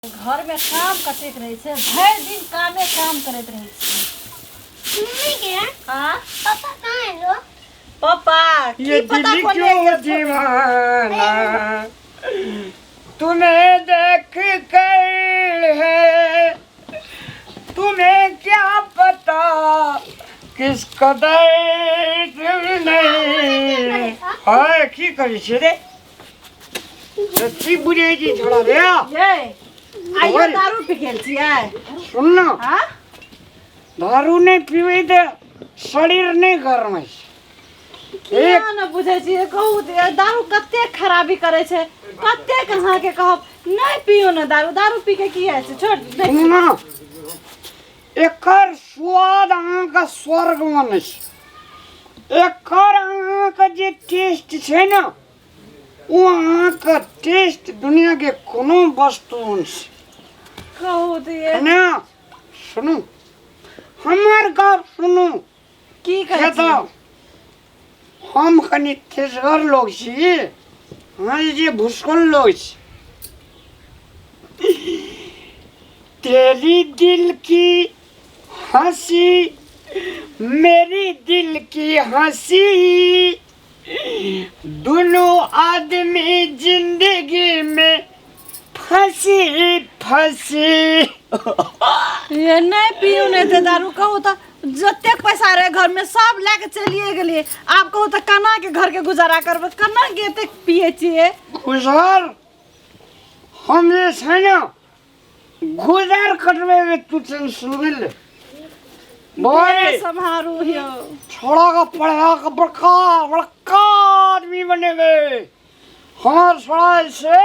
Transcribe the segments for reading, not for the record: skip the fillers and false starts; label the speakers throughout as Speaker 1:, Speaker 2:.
Speaker 1: घरमे काम कतेक रहै छै, भरि दिन कामे काम करैत रहै छी।
Speaker 2: मम्मी के
Speaker 1: हाँ।
Speaker 2: पापा कहाँ है?
Speaker 1: पापा की
Speaker 3: ये
Speaker 1: पता
Speaker 3: दिल
Speaker 1: कोने
Speaker 3: क्यों
Speaker 1: गेल।
Speaker 3: दीवाना तुम्हें देख कर है, तुम्हें क्या पता किस कदर तुम नहीं हाय। की करै छी रे? की बुझै छी छोड़ा रे?
Speaker 1: ये आइयो।
Speaker 3: बोल।
Speaker 1: दारू पी गेल छियै?
Speaker 3: सुन न।
Speaker 1: हाँ।
Speaker 3: दारू नहि पीबै तऽ शरीर नहि गरमै छै।
Speaker 1: किया ने बुझै छियै? कहू तऽ, दारू कतेक खराबी करै छै। कतेक अहाँके कहब, नहि पियू ने दारू। दारू पी के की होइ छै? छोड़ दे।
Speaker 3: सुन न, एकर स्वाद अहाँके स्वर्गमे नहि छै। एकर अहाँके जे टेस्ट छै ने, ओ अहाँके टेस्ट दुनियाके कोनो वस्तु नहि छै।
Speaker 1: कहू तऽ ये।
Speaker 3: ने सुनू, हमर गप सुनू।
Speaker 1: की कहै
Speaker 3: से
Speaker 1: छी?
Speaker 3: तऽ हम कनि तेजगर लोग छी, हम जे भुसकोल लोग छी। तेरी दिल की हंसी, मेरी दिल की हंसी, दोनों आदमी जिंदगी में फंसी फंसी।
Speaker 1: ये नहि पियू नहि तऽ दारू। कहू तऽ, जतेक पैसा रहे घरमे सब लए के चलिए गेलियै। आब कहू तऽ, केना के घरके गुजारा करबै? केना के एतेक पियै छियै?
Speaker 3: गुजर हम जे छै ने, गुजर कटबेमे तू टेंशन ले बोले।
Speaker 1: सम्हारू यौ।
Speaker 3: छोड़ा का पढ़ा के बड़का बड़का आदमी बनेबे। हमार छोड़ा से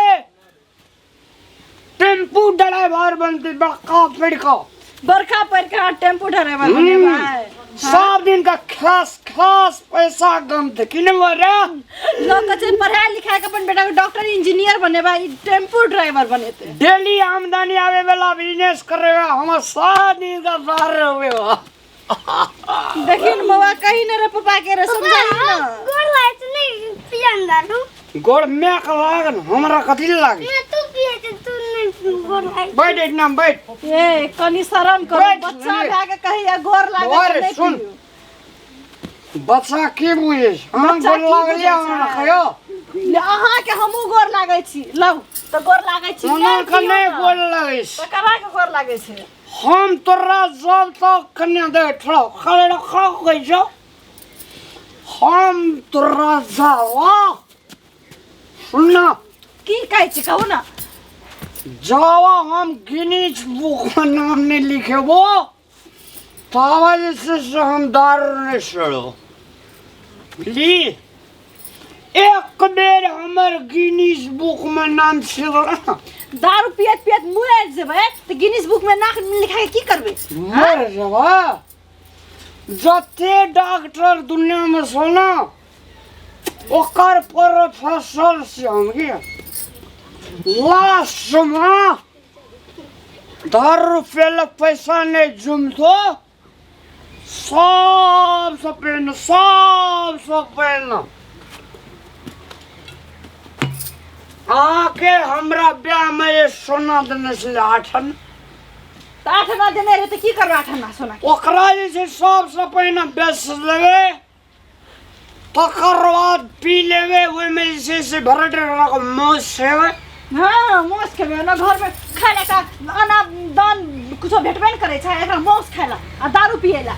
Speaker 3: टेम्पू ड्राइवर बनते, बड़का बड़का।
Speaker 1: बरखा पड़ि के अहाँ टेम्पू ड्राइवर बनेबै?
Speaker 3: सब दिन का खास खास पैसा गमते कि नहीं मरे।
Speaker 1: लोग कहै छै पढ़ाई लिखाई के अपन बेटा के डॉक्टर इंजीनियर बनेबै, ई टेम्पू ड्राइवर बनेतै।
Speaker 3: डेली आमदनी आवे वाला बिजनेस करेगा हम, सात दिन का बाहर रहे।
Speaker 1: देखिन ने बौआ, कही ने रे पापा के रे, समझाही ने।
Speaker 2: गोर लागै छै, नहीं पियन दारू।
Speaker 3: गोड़ में के लागन, हमरा कथी लागे?
Speaker 2: मैं तू पिए छै, तू नहीं गोर लागै।
Speaker 3: बैठ एहिठाम बैठ।
Speaker 1: ए, कनी शरम करू।
Speaker 3: बैठ,
Speaker 1: बच्चा
Speaker 3: ले।
Speaker 1: भए के कहिया गोर लागे
Speaker 3: बौआ
Speaker 1: तऽ
Speaker 3: रे,
Speaker 1: नहि
Speaker 3: सुन।
Speaker 1: पियू।
Speaker 3: बच्चा की बुझे छै? हम
Speaker 1: बच्चा
Speaker 3: गोड़
Speaker 1: की
Speaker 3: लागलियै
Speaker 1: बुझै
Speaker 3: हमरा
Speaker 1: छै?
Speaker 3: कहियो।
Speaker 1: ले, अहाँके हमहूँ गोर लागै छी। लौ तऽ गोर लागै छी।
Speaker 3: ओना
Speaker 1: नहि
Speaker 3: के
Speaker 1: पियू
Speaker 3: नहि
Speaker 1: ने।
Speaker 3: गोड़ लगै छै।
Speaker 1: तऽ ककरा के गोर लागै छै?
Speaker 3: हम तोरा जब तक कन्या दे ठो खड़े रखो कहै छौ, हम तोरा जावा सुन ना।
Speaker 1: की कहै छी, कहू ने।
Speaker 3: जावा हम गिनीज बुक में नाम नहीं लिखेबो, तावा जे छै से हम दारू नहीं छोड़ो। बुझली? एक बेर हमर गिनीज बुक में नाम छेड़ो।
Speaker 1: दारू पियत पियत मुँह जेबै तऽ गिनीज बुक में नाम लिखा के की करबै?
Speaker 3: मर जेबा। जते डॉक्टर दुनिया में छौ ने, ओकर प्रोफेसर से हम के लास्टमे दारू रुपये पैसा नहीं जुमतो। सबसँ पहिने, सबसँ पहिने अहाँके हमरा ब्याहमे जे सोना देने छलै 8 आना।
Speaker 1: तऽ 8 आना देने रहै तऽ की करबै 8 आना सोना के?
Speaker 3: ओकरा जे छै सबसँ पहिने बेच लेबै, तकर बाद पी लेबै। ओहिमे जे छै से भेराइटी माछ खेबै।
Speaker 1: हँ, मांस खेबै ने। घरमे खाय लए का अना दान कुछो भेटबे ने करै छै। एकरा मांस खाय लए आ दारू पियै लए।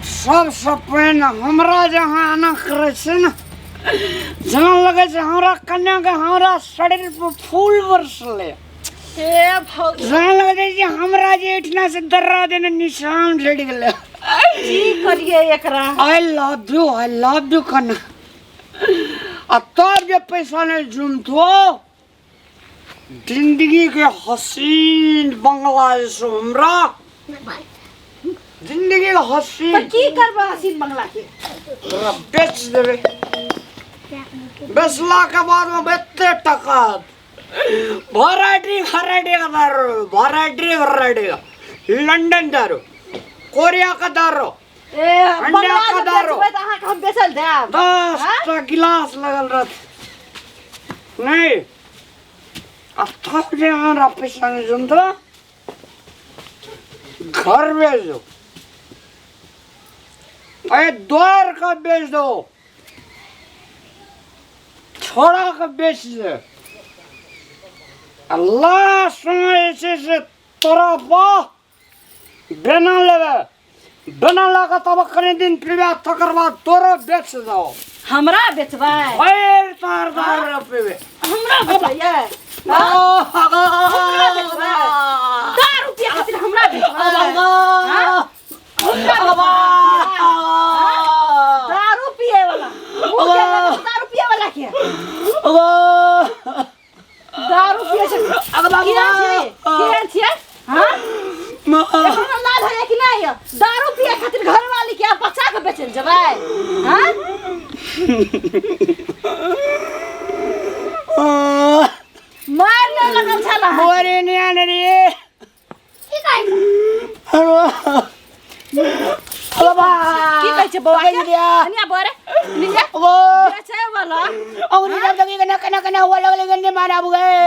Speaker 3: सबसँ पहिने हमरा जे अहाँ एना करै छै ने, जेना लगै छै हमरा कन्याके हमरा शरीर पर फूल बरसलै।
Speaker 1: हे भगवान!
Speaker 3: जेना लगै छै जे हमरा जे एहिठिना से दर्रा देने निशान झड़ि गेलै।
Speaker 1: की करियै एकरा?
Speaker 3: I love you, I love you कन्या। आ तब जे पैसा नहीं जुमतो, जिंदगी के हसीन बंगला जे छै हमरा जिंदगी के
Speaker 1: तऽ
Speaker 3: हसीन।
Speaker 1: की करबै हसीन बंगला के?
Speaker 3: तोरा बेच देबै। बेचला के बाद में एते टका, वेराइटी वेराइटी का दारू, वेराइटी वेराइटी का लंदन दारू, कोरिया का दारू।
Speaker 1: ए,
Speaker 3: अंडा
Speaker 1: बंगला
Speaker 3: का
Speaker 1: जे
Speaker 3: दारू।
Speaker 1: बेचबै तऽ अहाँके हम बेचल देब?
Speaker 3: 10 टा गिलास लगल रहत। नहीं, आ तब जे हमरा पैसा नहि जम तऽ घर बेच दो, अरे द्वार का बेच दो, छोड़ा के बेच दे। आ लास्ट में जे छै से तोरा बा बेना लेबै, बेना लऽ कऽ तब कनि दिन पीबै, तकर बाद तोरो बेच दो।
Speaker 1: हमरा बेचबै?
Speaker 3: भरि तार दार पीबै।
Speaker 1: हमरा बेचबै? हमरा बेचबै? दारू पिए खातिर हमरा बेचबै? हाँ? हमरा बेचबै? दारू पिए वाला मुँह के लगे से दारू पिए वाला के दारू पिए छै। केहन छियै? केहन छियै? हाँ? एखनो लाज होइए कि नहि होइए? दारू पिए खातिर घरवाली के आ बच्चा के बेचै लए जेबै? हाँ? मार नहि लगल छल अहाँके।
Speaker 3: बोरे नहीं आने रे।
Speaker 2: की कहै छी?
Speaker 1: की कहै छै बौआ के? कनिया बौआ रे, निया बेचै वाला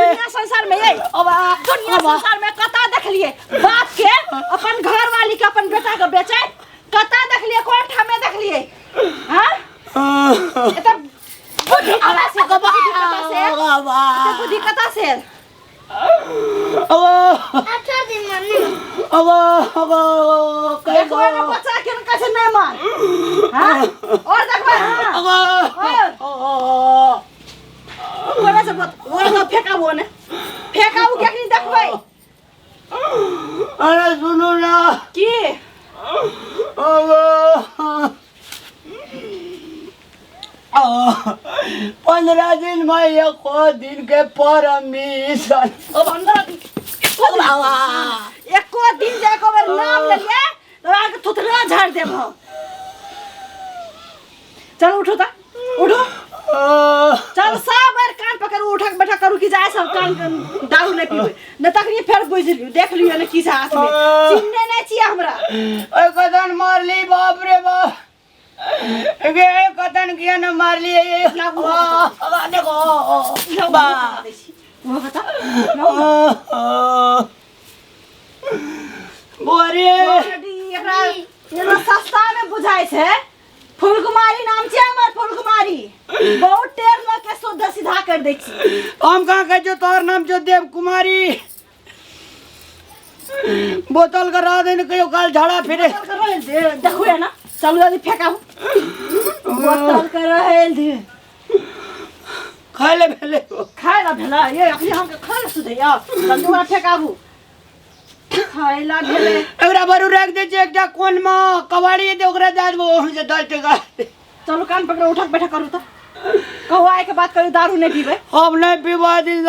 Speaker 1: दुनिया संसार में ये दुनिया संसार में कता देखलिए बाप के अपन घर वाली के अपन बेटा के बेचे? कता देखलिए? कोन ठामे देखलिए? हाँ, एतऽ बुद्धि कता से? बुद्धि कता से? एतऽ बुद्धि कता से?
Speaker 2: अच्छा दिन मम्मी।
Speaker 1: देखबै ने बच्चा के कहै छै नहि मार। हाँ, और देखबै? हाँ, और ओकरा से ओकरा से फेंकाबू ने, फेंकाबू के अखनी देखबै।
Speaker 3: अरे सुनू ना।
Speaker 1: की?
Speaker 3: 15 दिन में एको दिन के परमिशन।
Speaker 1: 15 दिन एको दिन जे एको बेर नाम लेलियै तऽ अहाँके थुथरा झाड़ि देब हम। चल उठू तऽ उठू, चल। सब बेर कान पकड़ उठक बैठक करू कि जाय सब कान दारू नहि पीबै नहि, तखनी फेर बुझि लियौ, देख लियौ ने की छै हाथमे। चिन्हने नहि छियै हमरा।
Speaker 3: ओहि कदन मारली, बाप रे बाप गे, कदन किया न मारली? देखो बा। बोरे
Speaker 1: एकरा सस्ता में बुझाइ छै। फुलकुमारी नाम छै हमर, फुलकुमारी। बहुत टेर लऽ के शुद्ध सीधा कर दै छी।
Speaker 3: हम कहाँ कहै छियौ तोहर नाम छौ देव कुमारी? बोतल के रह दे ने, कहियो काल झाड़ा फिरे।
Speaker 1: बोतल के रहल दे, देखू ना, चलू जल्दी फेंकाबू। बोतल के रहल दे।
Speaker 3: खाय ले भेले।
Speaker 1: खाय ला भेलै? ये अखनी हमके खाय ला सुधैया? जल्दी ओकरा फेंकाबू। खाय ला भेलै?
Speaker 3: एकरा बरू राखि दै छियै एकटा कोनमे, कबाड़ी दे ओकरा दए देबो ओहिसँ 10 टका।
Speaker 1: चलू, कान पकड़ो, उठक बैठक करू तऽ कहू, आइ के बात करू, दारू नहि पीबै।
Speaker 3: हम नहि पीबो दिन,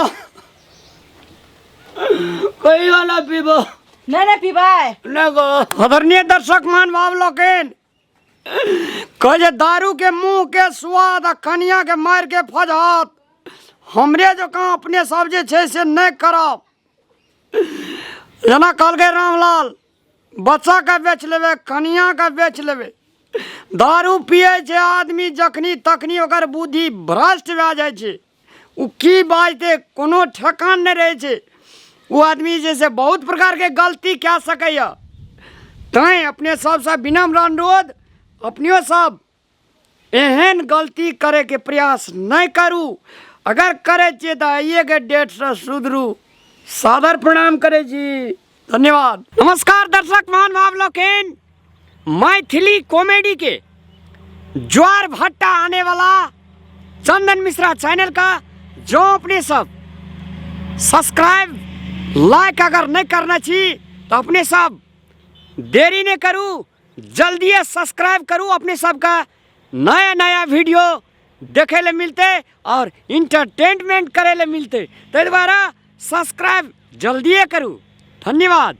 Speaker 3: कहियो नहि पीबो।
Speaker 1: नहि नहि पीबै?
Speaker 3: नहि गो। आदरणीय दर्शक महानुभाव लोकनि, कहै जे दारू के मुंह के स्वाद आ कनिया के मारि के फजहत। हमरे जकाँ अपने सब जे छै से नहि करब। जेना कहलकै रामलाल, बच्चाके बेच लेबै, कनियाके बेच लेबै। दारू पियै छै आदमी जखनी तखनी ओकर बुद्धि भ्रष्ट भए जाइ छै। ओ की बाजतै कोनो ठेकान नहि रहै छै। ओ आदमी जे से बहुत प्रकारके गलती कए सकैए। तैँ अपने सबसँ विनम्र अनुरोध, अपनियो सब एहन गलती करैके प्रयास नहि करू। अगर करै छियै तऽ आइएके डेटसँ सुधरू। सादर प्रणाम करै छी, धन्यवाद, नमस्कार। दर्शक महानुभाव लोकनि, मैथिली कॉमेडी के ज्वार भट्टा आने वाला चंदन मिश्रा चैनल का जो अपने सब सब्सक्राइब लाइक अगर नहीं करना छी तो अपने सब देरी नहीं करू, जल्दी सब्सक्राइब करू। अपने सबका नया नया वीडियो देखे ले मिलते और इंटरटेनमेंट करे ले मिलते, ताहि द्वारा सब्सक्राइब जल्दिए करू। धन्यवाद।